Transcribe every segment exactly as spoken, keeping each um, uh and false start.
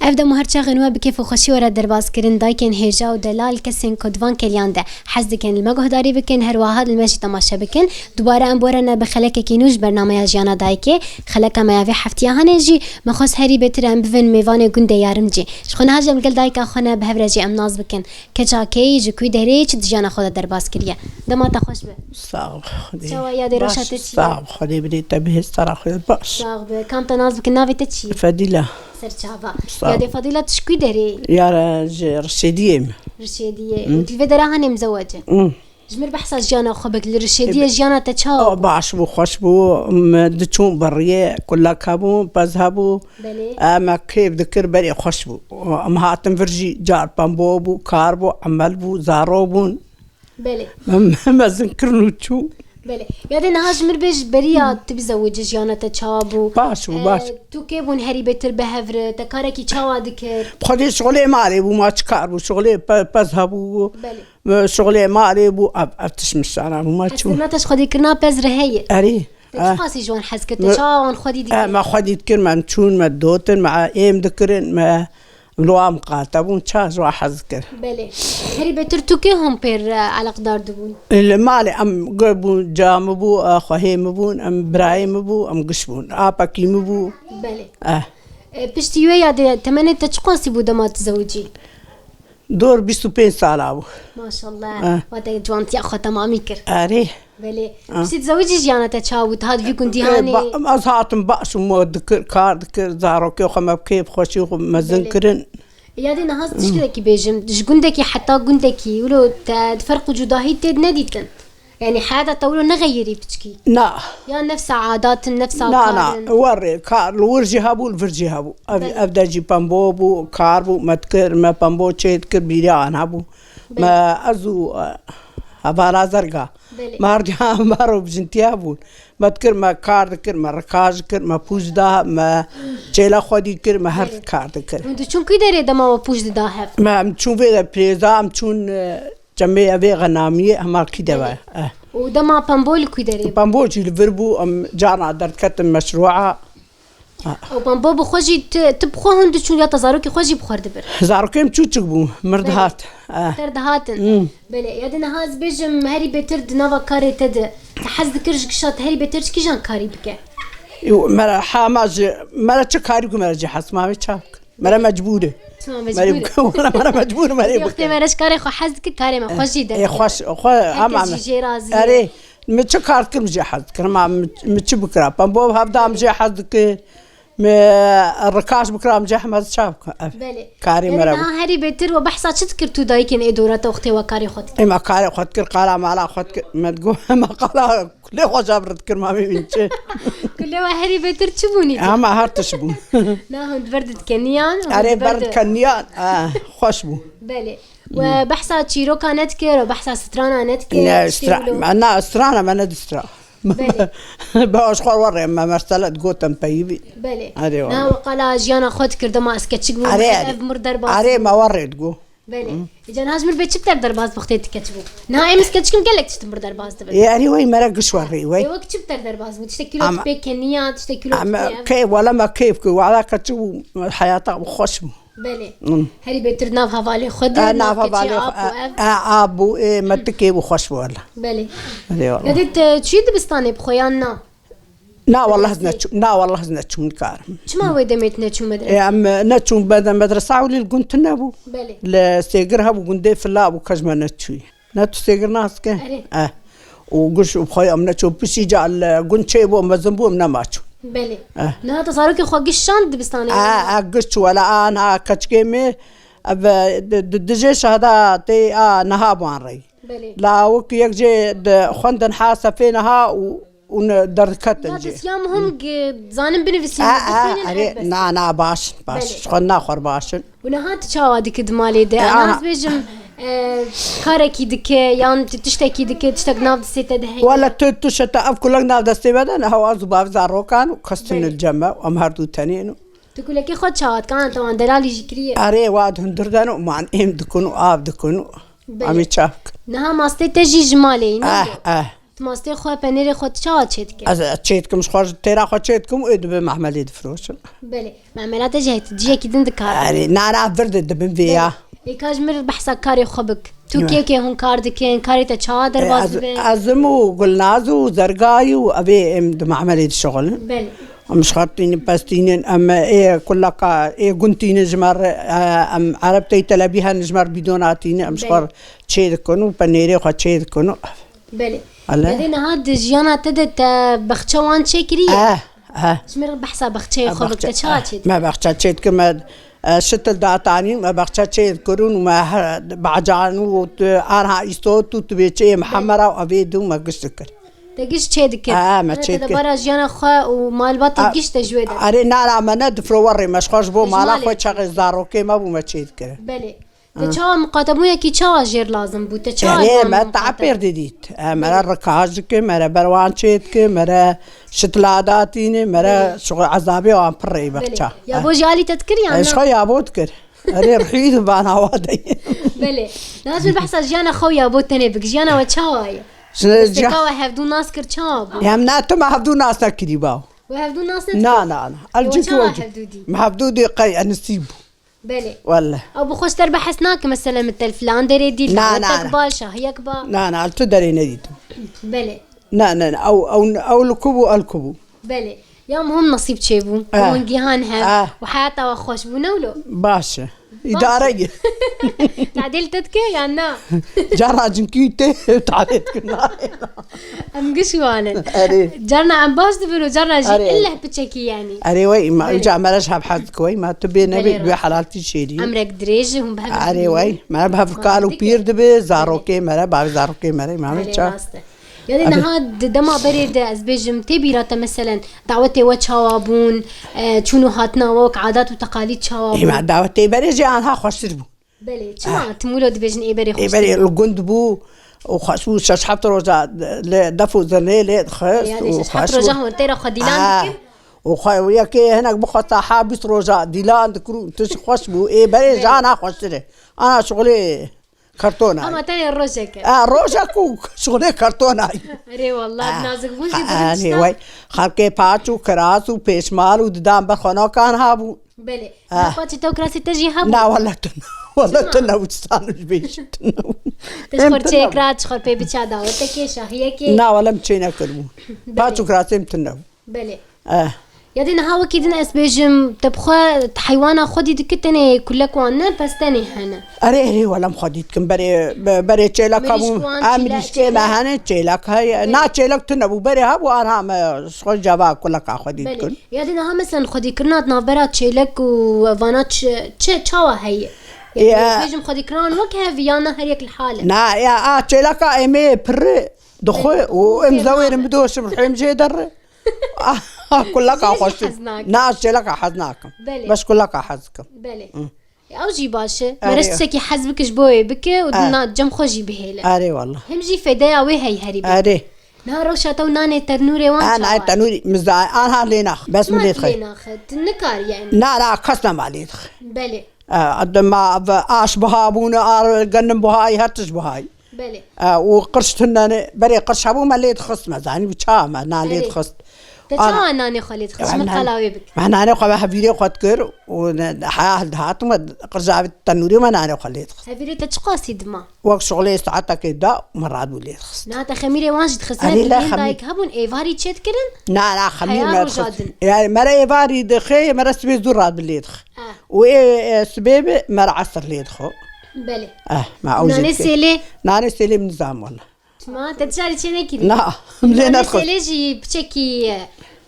Ev dem û her çaxên we bi kêf û xweşî were derbazkirin, dayikên hêja û delal, kesên ku di van keliyan de hez dikin li me guhdarî bikin, her wiha li me jî temaşe bikin. Dubare em borene bi xelekekî nû ji bernameya Jiyana Dayikê. Xeleka me ya vê heftiya hane jî, me xwest herî bêtir em bivin mêvanê gundê Yarimcî. Ji xwe niha jî em gel dayika xwe ne bi hev re jî em nas bikin. Keça kê yî, ji kwî derê yî, çi di jiyana xwe de derbas kiriye? Dema te xweş be. Sax ol, Xwedê. Çawa yadê roşa te çi ye? Sax ol, Xwedê bidê te bihêz, sera xwe baş. Sax be. Kam te nas bikin, navê te çi ye? Fedîla. Serçava. Sax ol. Yadê Fedîla, tu ji kwî derê yî? Yare ji Rişêdiyê me. Rişêdiyê. Hı. Û tu li vê dera hanê mizewec e? Hı. Ji mir behsa jiyana xwe bik, li Rişêdiyê jiyana te çawa bû? Baş bû, xweş bû. Em diçûn bi riyê, kulek hebû, pez hebû. Belê. Em kêf dikir, berê xweş bû. Em hatin vir jî car pembo bû, kar bû, emel bû, zaro bûn. Belê. Em mezin kirin û çû. Belê. Yadê niha ji mir bêj beriya tu bizewicî jiyana te çawa bû? Baş bû, baş. E, tu kê bûn herî bêtir bi hev re, te karekî çawa dikir? Xwedê şixulê malê bû, ma çi kar bû, şixulê pe-, pez hebû. Belê. Şixulê malê bû, ev, ev tişt min şana bû, ma çû. Hezkirina te ji xwedîkirina pez re heye? Erê. Te çi qasî ji wan hez kir? Te çawa wan xwedî dikir? Me xwedî dikir, me em çûn, me dotin, me êm dikirin, me li wan miqate bûn, ça ji wan hez dikir. Belê. Herî bêtir tu kê hûn pêr, e, eleqdar dibûn? Li malê em guh bûn, ca min bû, e, xwehê min bûn, em birayê min bû, em giş bûn. Apekî min bû. Belê. Eh. E, piştî wê ya de temenê te çi qasî bû dema tu zewicî? Dor bîst û pênc sala bû. Maşallah. Eh. Wa te ciwantiya xwe temamî kir. Erê. Belê. Ah. Piştî dizewicî jiyana te çawa bû? Tu hat vî gundî hanê? Eh, ba-, ez hatim baş û me dikir, kar dikir, zarokê xwe me bi kêf xweşî xwe mezin kirin. Belê. Yadê niha ez tiştekî bêjim. Ji gundekî heta gundekî, wilo te di ferq û cudahî tê nedîtin. Yani heyata te wilo nexeyirî piçkî? Na. Ya nefsa adat in, nefsa kar in? Na, na. Werê, kar, li wir jî hebû, li vir jî hebû. Ev, belê, ev de jî pembo bû, kar bû, me dikir, me pembo çê dikir, bîriya wan hebû. Belê. Me ez û, e, hevala Zerga. Belê. Me her diha me ro bijintiya bûn. Me dikir, me kar dikir, me rikaj dikir, me pûj da, me çêla xwe dî kir, me her kar dikir. Hûn diçûn kî derê dema we pûj dida hev? Me em çûn vê de pirêza, em çûn, e, çemê evê Xenamiyê, hema kî de ve. Belê. Eh. Û dema pembo li kî derê bû? Pembo jî li vir bû, em carna derdiketin meşrûa. Ew pembo bi xwe jî ti, ti bi xwe hûn diçûn ya te zarokê xwe jî bi xwe re dibir? Zarokê min çûçik bû, mir dihat. Belê. Eh. Ter dihatin. Hmm. Belê, ya de niha ez bêjim herî bêtir di nava karê te de, te hez dikir ji gişa te herî bêtir ji kîjan karî bike? Yo, me re hema ji, me re çi karî ku me re jî hez, ma wê çav bike. Me re mecbûr e. Çima mecbûr e? Me re, me re mecbûr, me re bike. Wextê me re ji karê xwe hez dike, karê me xwe jî derdiket. Ê, xweş, xwe, ama me. Herkes jî jê razî ye. Erê, min çi kar dikirim jê hez dikirim, ama min, min çi bikira? Pembo hevdam jê hez dike. Me rikaş bikira, em jê hema çav bike. Ev. Belê. Karê me re bû. Niha herî bêtir we behsa çi dikir tu dayikên ê dora te wextê we karê xwe dikir? Ê me karê xwe dikir, qala mala xwe dikir. Me digot, me qala kulê xwe jab rid kir, ma bê min çi. Kulê we herî bêtir çi bûnî? Ama her tişt bûn. Na hûn ber dikeniyan, hûn Erê ber ber di- dikeniyan, eh, xweş bû. Belê. We behsa çîroka nedikir, we behsa strana nedikir, Ne, tiştê stra-, wilo? me, na, strana me nedistra. Belê. Be, ez xwe werê me, me mesela digotin peyivî. Belê. Erê, Na wala. we qala jiyana xwe dikir, dema ez keçik bûm, Erê, ev mir derbas Erê, bû. me werê digo. Belê. Hı. Îca niha ji mir bê çi bi te derbas bi xwedê tu keç bû? Niha êm ez keçik im gelek tişt mir derbas dibin. Ê, erê, wey, me re giş werê, wey. Ê, wek çi bi te derbas bû? Tiştekî lo Ama tu pê keniya, tiştekî lo tu Ama pê ev. kê, wala me keyf kir, wala keçik bû, heyata xweş bû. Belê. Hmm. Herî bêtir nav hevalê xwe de, E, nav nav keçê hevalê ap û xwe, ev. e, e, ap bû, ê, me tikê bû, xweş bû wela. Belê. Erê wela. Ya dê te çûyî dibistanê bi xwe yan na? Na, wela ez Medresê? neçû-, na, wela ez neçûm, nikarim. Çima wê demê tu neçû medresê? E, em, e, neçûm bede medresa ewlî li gund tune bû. Belê. Li Sêgir hebû, gundê fila bû, kes me neçûyî. Ne tu sêgir nas ke? Erê. Eh. Û giş û xwe em neçû pişî ca li gund çê bû, em mezin bû, em nema çû. Belê. Eh. Niha te zarokê xwe giş şand dibistanê? Eh, eh, giş çû, wela a niha keçikê me, ev, di, di, dijê şehda tê a niha ban rey. Belê. La wek yek jê di xwendin ha sefê niha û, û ne derdiketin Ya jê. destya min hûn gi-, zanin binivîsîn, Ah, ah, bixwînin, erê, helbest. na, na, baş, baş. Belê. Ji xwe naxwer baş in. Û niha tu çawa dikî di malê de? E, Ana aha. ez bêjim, e, karekî dike, yan tu tiştekî dike, tiştek nav destê te de heye? Wala tu, tu şeta ev kulek nav destê me de, niha ez û bavê zarokan û kestin Belê. li cem me, em her du tenê ne. Tu kulekê xwe çawa dikî? Ana te wan delalî jî kiriye? Erê, wa di hundir de ne, man êm dikin û av dikin û Belê. em ê çav kin. Niha mastê te jî ji malê yî, ne? Eh, eh. Mastê xwe, penêrê xwe tu çawa çêdikî? Ez çêdikim, ji xwe têra xwe çêdikim û ê dibe mehmelê difroşin. Belê. Mehmela te jî heye, tu ciyekî din dikar. Erê, na, na, vir de dibin vê ya. Belê. Ê ka ji min re behsa karê xwe bik. Tu kê kê hûn kar dikin, karê te çawa derbas dibe? Ez, ez im û Gulnaz û Zergay û evê em di mehmelê dişixulin. Belê. Em ji xwe tînin, pez tînin, em ê kulaka, ê gund tînin ji me re, e, em Ereb tey telebî hen ji me re bîdona tînin, em ji xwe çê dikin û penêrê xwe çê dikin û Belê. Ele. Belê, niha di jiyana te de te bexçe wan çêkiriye? Eh, eh. Ji min re behsa bexçeyê xwe bike, çawa çêdike? Me bexçe çêdike, me, eh, şitil datanî, me bexçe çêdikirin û me her bacan û tu, anha îsto tu, tu bê çê, me hemera û evê dû me giş dikir. Te giş çêdikir? Eh, me çêdikir. Te de bara jiyana xwe û malbata giş te ji wê de? Erê, nara me ne difro werê, me ji xwe ji bo mala xwe çaxê zarokê me bû me çêdikir. Belê. Te çawa miqatebûyekî çawa jêr lazim bû? Te çawa Erê, me taepêr didît. E, me re rikaj dike, me re berwan çê dike, me re şitla datîne, me re şixwe ezabê wan pir rê bexça. Ya bo jî alî te dikir ya na? Şixwe ya bo dikir. Erê, rihî di van hawa de. Belê. Lazim behsa jiyana xwe ya bo tenê bik. Jiyana we çawa ye? Desteka we hevdû nas kir çawa bû? Em na tu me hevdû nas nekirî baw. We hevdû nas nekir? Na, na, na. El cî ki we hevdû dî? Me hevdû dî qey enisî bû. Belê. Welle. Ew bi xwe ji te re behs nake, mesela min te li filan derê dît, Na, na, dawettek na. ba, şahiyek ba. Na, na, li tu derê nedîtim. Belê. Na, na, na, ew, ew, ew li ku bû, ew li ku bû. Belê. Ya muhim nesîb çêbû. Eh. Hûn gihan hev. Eh. Û heyata we xweş bû, ne wilo? Baş e. Baş e. Îdare ye. Tadê li te dike yan na? Cara cinkî tê tadê dike na. Em giş wan in. Erê. Carna em baş dibin û carna jî Erê. illeh piçekî, yanî. Erê wey, ma Belê. uca me re ji hev hez dike wey, ma tu bê nebê, Belê, bi rast. helaltî şêrî. Emrek dirêj, hûn bi hev Erê wey, me re bi hev kal û Dike. pîr dibe, zarokê me re, bavê zarokê me re, ma Erê, ça. rast e. Yanî Erê. niha di dema berê de ez bêjim, tê bîra te meselen, dawetê we çawa bûn, e, çûn û hatina we wek adat û teqalîd çawa Ê, bûn? ma dawetê berê jî anha xweştir bû. Belê, çima Eh. tim wilo dibêjin ê berê Ê xweş berê dibû? li gund bû û xweş bû, şeş heft roja li def û zirnê lê dixist Yanî û şeş heft xweş roja bû. hûn tê re xwe dîlan Ah. dikin? Û xwe yekê hinek bixwesta ha bîst roja dîlan dikir û tişt xweş bû. Ê berê Belê. jana xweştir e. Ana şixulê kartona. Ama tenê rojek e. A, rojek û şixulê kartona. Erê wallah, Ah, nazik bûn jî ha, dirin anê tişta. wey. Xelkê paç û kiras û pêşmal û didan ber xwe nakan habû. Belê. Ah. Paçî te û kirasê te jî hebû? Na, wele tune. Wele Çima? tune û çi zanim ji bêjim tune. Te ji Em xwe tune çê bû. kira, ji xwe pê biça dawetekê, şahiyekê? Na, wele em çê nekiribû. Belê. Paç û kirasê em tune bû. Belê. Eh. Ya dê niha wekî din ez bêjim, te bi xwe heywana xwedî dikir tenê kulek wan ne, pez tenê hene. Erê, erê, wele em xwedî dikim. Berê, be-, berê çêlek Mirîşk hebû. wan, Ha, çêlek, mirîşkê me çêlek. hene, çêlek heye. Belê. Na, çêlek tune bû. Berê hebû, anha me ji xwe ceva kuleka xwedî Belê. dikin. Ya dê niha meselen xwedîkirina di navbera çêlek û vana çi, çi, çawa heye? Ya. Yanî bêjim xwedîkirina wan wek hev ya na her yek li hal e? Na, ya, a çêleka em ê pirri dixwe Belê. û em Tê zewêrin navê. bidoşim rihêm jê derre. Ah, ah, kuleka Jê jî xweştir. hez nake. Na, ez çêleka hez nakim. Belê. Bes kuleka hez dikim. Belê. Hı. E, ew jî baş e. Erê. Mere ji tiştekî hez bike ji bo wê bike û Ah. na cem xwe jî bihêle. Erê wallah. Hem jî fêdeya wê heye herî bê. Erê. Niha rewşa te û nanê tenûrê wan Ah, çawa nayê ye? tenûrî, min zay-, anha lê nax. Bes min Ma lê tu dixê. lê naxe, tu nikarî yanî. Na, na, kes nema lê dixê. Belê. Eh, dema ve aş buha bûne, ar genim buhayî, her tişt buhayî. Belê. Eh, û qirş tune ne, berê qirş hebû me lê dixist, me zanî bi ça me nan lê Erê. dixist. Te Ana. çawa nanê xwe lê dixist? Ji min qala wê bike. Me nanê xwe me hevîrê xwe dikir û ne, ha, dihatim me qirja vê tenûrê me nanê xwe lê dixist. Hevîrê te çiqasî dima? Wek şixulê saetekê da me radibû lê dixist. Na, te xemîrê wan jî dixist. Erê, Her la dilên xemî- dayik hebûn êvarî çê dikirin? Na, na, xemîr Heya me roja dixist. din. Yani me re êvarî dixê, me re sibê zû radibû lê dixist. Ha. Û ê, ê, sibê bi me re esir lê dixo. Belê. Eh, me ew jî Nanê dike. sêlê? Nanê sêlê min nizam wala. Çima? Te tu carî çê nekirî? Na, min lê Nanê nedixist. sêlê jî piçekî,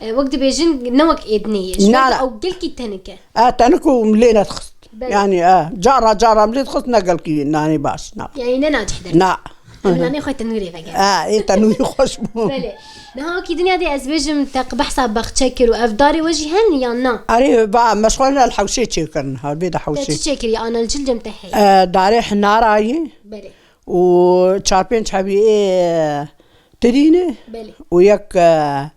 e, wek dibêjin ne wek êdinê ye. Ji Na, ber na. ew gelkî tenik e. E, tenik û min lê nedixist. Belê. Yani, e, cara, cara min lê dixist ne gelkî nanê baş, na. Yani ne nacih der. Na. Em nanê xwe tenûrê vegere. E, ê tenûrî xweş bû. Belê. Niha wekî dinya de ez bêjim te behsa baxçe kir û ev darê we jî hen yan na? Erê, va, me ji xwe li hewşê çêkirin, ha, bê de Te hewşê. çi çêkirî? Ana li cil cem te heye? E, darê hinarayî Belê. û çar pênc hebî ê tirîne Belê. û yek, e,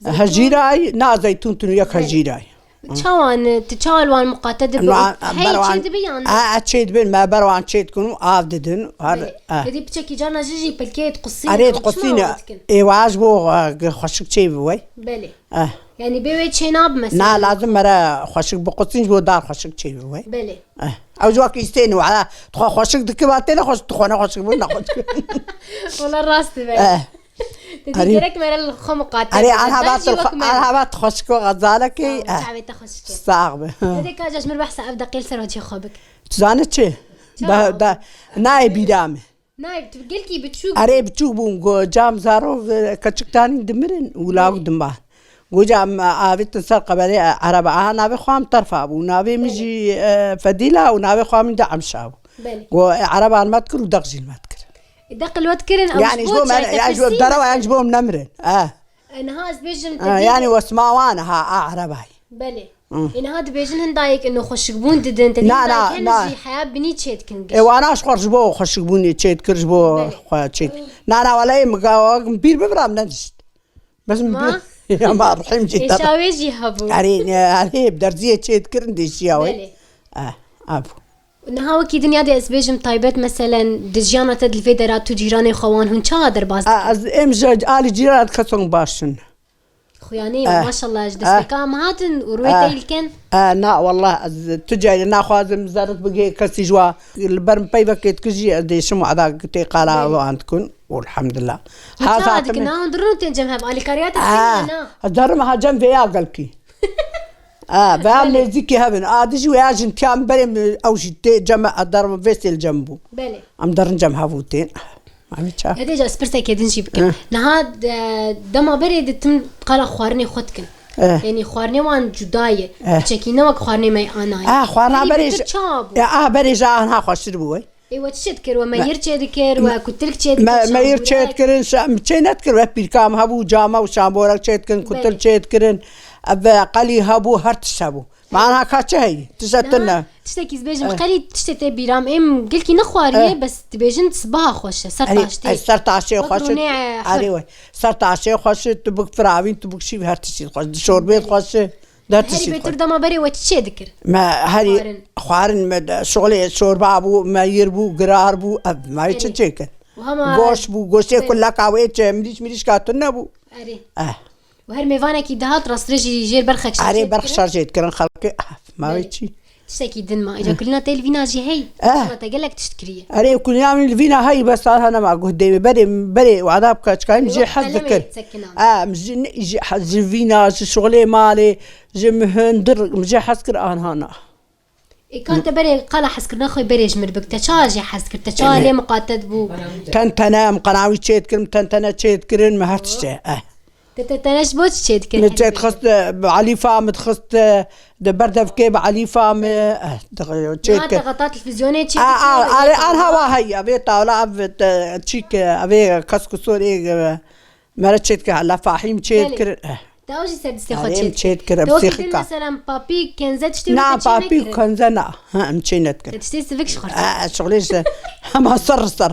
Zeytûn. hejîrayî, na zeytûn tun û yek Belê. hejîrayî. Çawan, tu çawa li wan miqate dibe? Hey, çê dibe yan? A, a, çê dibin, me ber wan çê dikin û av didin. Her, Belê. Eh. Didî piçekî carna jî jî pilkeyê diqusînin. Erê, ew çima diqusîne. Ê, wa ji bo, eh, xweşik çê bi wey. Belê. Eh. Yani bê wê çê nabe mesela? Na, lazim mere xweşik biqusîn ji bo dar xweşik çê bi wey. Belê. Eh. Ew ji wek îstên wala, dixwe xweşik dikir, ba tê ne xweşik, dixwe ne xweşik bû, ne xweşik. Wala rast dibe. Eh. Didî Erê. Gerek mere li xwe miqate Erê, bibe. An heba Ber jî tu wek xwe-, me. An heba tu xweşik we xezalekê, Tamam, eh. Çavê te xweşik e. Sax be. Hede ka ji mir behsa ev deqê li ser wecihê xwe bik. Tu zanî çi? Çawa? Da, da, nayê bîra me. Nayê, tu gelkî biçûk. Erê, biçûk bûm, go cam zarok, eh, keçik tanîn dimirin û lawik Belê. Dimban. Go cam, eh, avêtin ser qebelê, eh, ereba. Aha, navê xwe em Terfa bû. Navê min Belê. Jî, eh, Fedîla û navê xwe min de Emşa bû. Belê. Go, eh, ereban me dikir û deq jî me dikir. Deqil we dikirin, ew Yani ji ji bo bo me, çi yani ji bo te derewa, yani ji bo min nemirin. Eh. E, niha ez bêjim, te Eh, dî- yani wesma wan ha, a erebayî. Belê. Hı. E, niha dibêjin hin dayik ino xweşikbûn didin, te dî Na, hin na, dayik hene na. Jî heya binî çê dikin giş. E, wana ji xwe ji bo xweşikbûnê çê dikir, ji bo Belê. Xwe çê dikir. Na, na, wele ê min ga-, min bîr bibira min nedişt. Bes min Ma? bîr, ya ma rihîm jî Êşa wê jî hebû. Erê, ne, erê, bi derziyê çê dikirin dêşiya wê. Belê. Eh, abû. Niha wekî dinya de ez bêjim taybet, meselen, di jiyana te di vê dera tu cîranê xwe wan hûn çawa derbas A, dikin? Ez êm ji alî cîran keson baş in. Xuyanî, Eh. Maşallah, ji Eh. destpêka em hatin û rûyê Eh. te îlken. Eh, na, wallah, ez tu carî naxwazim zerit bigê kesî ji wa. Li ber min peyvekê dikir jî ez dêşim û eda tê qala Belê. Wan dikun. Û elhamdulillah. Hûn Haza çawa hatime- dikin? Na, hûn dirin û tên cem hev. Alîkariya te Ah, dikin ya na? Ez derim ha cem vêya gelkî. A, veya Belê. Nêzîkî hevin. A, dijî wêya jin tiya min berê min, ew jî tê cem, a, derm vê sêl cem bû. Belê. Em derin cem hevû tên. Em ça? Hede ca, ez pirsekê din jî bikim. Eh. Niha de-, dema berê ditin qala xwarinê xwe dikin. Eh. Yani xwarinê wan cuda ye. Eh. Çekî ne wek xwarinê me ana ye. A, xwarina Herî berê bitir ji-, çawa bû? Ya, a, berê ji anha xweştir bû wey. Ê, we çi çê dikir? We Me-, meyir çê dikir, me-, çamûrek? Meyir çê dikirin, şa-, çê nedikir, we pîrka min hebû, cama û şamborek çê dikirin, kutil Belê. Çê dikirin, ev qelî hebû, her tişt hebû. Mana ka çi heyî? Tişt Niha tune. Tiştekî ez bêjim, Eh. Qelî tiştê te bîra min, êm gelkî nexwariye, Eh. Bes dibêjin sibaha xweş e, ser Erê, taştê. Ay, ser taşê Wek xweş e. Rûnê, eh, Erê xwe. We. Ser taşê xweş e, tu bik firavîn, tu bik şîv, her tişt xweş. Şorbê Belê. Xweş e. Derdişî Herî bêtir dema berê we çi çê dikir? Me herî Xwarin. Xwarin me de, şolê şorba bû, meyir bû, girar bû, ev me çi Herî. Çêkin? Û hema Goş bû, goşê Belê. Kuleka wê çê, mirîş mirîşka tune bû. Erê. Eh. Û her mêvanekî dihat rastire jî jêr berxek Erê şer berx dikirin? Şer jê dikirin xelkê, ev me Belê. Çi? Tiştekî din ma. Îca kulîna te li vîna jî hey. Eh. Kulîna te gelek tişt kiriye. Erê kulîna min li vîna hey bes ha nema guh dê berê, berê wada bika çikayim jê hez dikir. Em ji, ji, ji vîna, ji şolê malê, ji hundir, ji hez kir anha na. Ê, ka te berê qala hezkirina xwe berê ji mir bik. Te çawa jê hez kir? Te çawa Ê. Lê miqate dibû? Ten tene em qenawî çê dikirin, ten tene çê dikirin, me her tişt çê. Eh. Te, te, te ne ji bo çi çê dikir? Min çê dixist, eh, bi Elîfa min dixist, eh, di berdevkê bi Elîfa min, eh, dix-, çê Niha te dikir. Xeta televîzyonê çê A, dikir, a, a, lê an hewa heye, vê tawla ev, eh, çîk, eh, ev ê kesk û sorê, eh, mere çê dikir, hela Fahîm çê Belê. Dikir, eh. Te ew jî ser distê xwe Erê, çê min dikir. Çê dikir, Te wekî din psîxika. Mesela papî, kenze tiştê Na, wekî çê papî, nekirin? Kenze na. Ha, em çê nedikir. Te tiştê sivik ji xwe Eh, şixulê ji hema ser ser.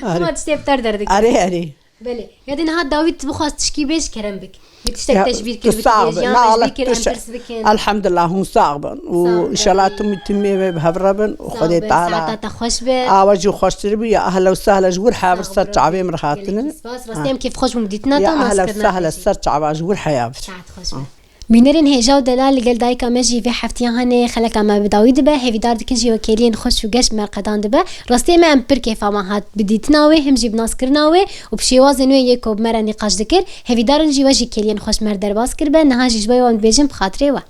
Hema tiştê bi ter derdikir. Erê, erê. Belê. Ya dê niha dawî tu bixwaz tişkî bêj kerem bik. Bi tiştek Ya, te ji bîr tu kir, sax bikî, be. Yan Na, te ji Allah bîr kir, tu em sa-, pirs bikin. Elhamdulillah, hûn sax bin. Û Sax be. Înşallah tu timê me bi hev re bin. Û Sax Xwedê be, Teala saeta te xweş be. Awa jî xweştir bî. Ya ehle û sehle ji wir hev Sax ser be. Çavê min hatine. Gelekî spas. Rastî em kêfxweş bûn bi dîtina te û naskarina te jî. Ya ehle û sehle ser çava ji wir heya vir. Saet xweş be. Bînerên hêja û delal, li gel dayika me jî vê heftiya hene xeleka me bi dawî dibe. Hêvîdar dikin jî wekêliyên xweş û geş bi me re qedan dibe. Rastiyê me em pir kêfa me hat bi dîtina wê, him jî bi naskirina wê û bi şêwazên wê yê ku bi me re nîqaş dikir. Hêvîdar in jî we jî kêliyên xweş me re derbas kiribe. Niha jî ji bo wan dibêjin bi xatirê we.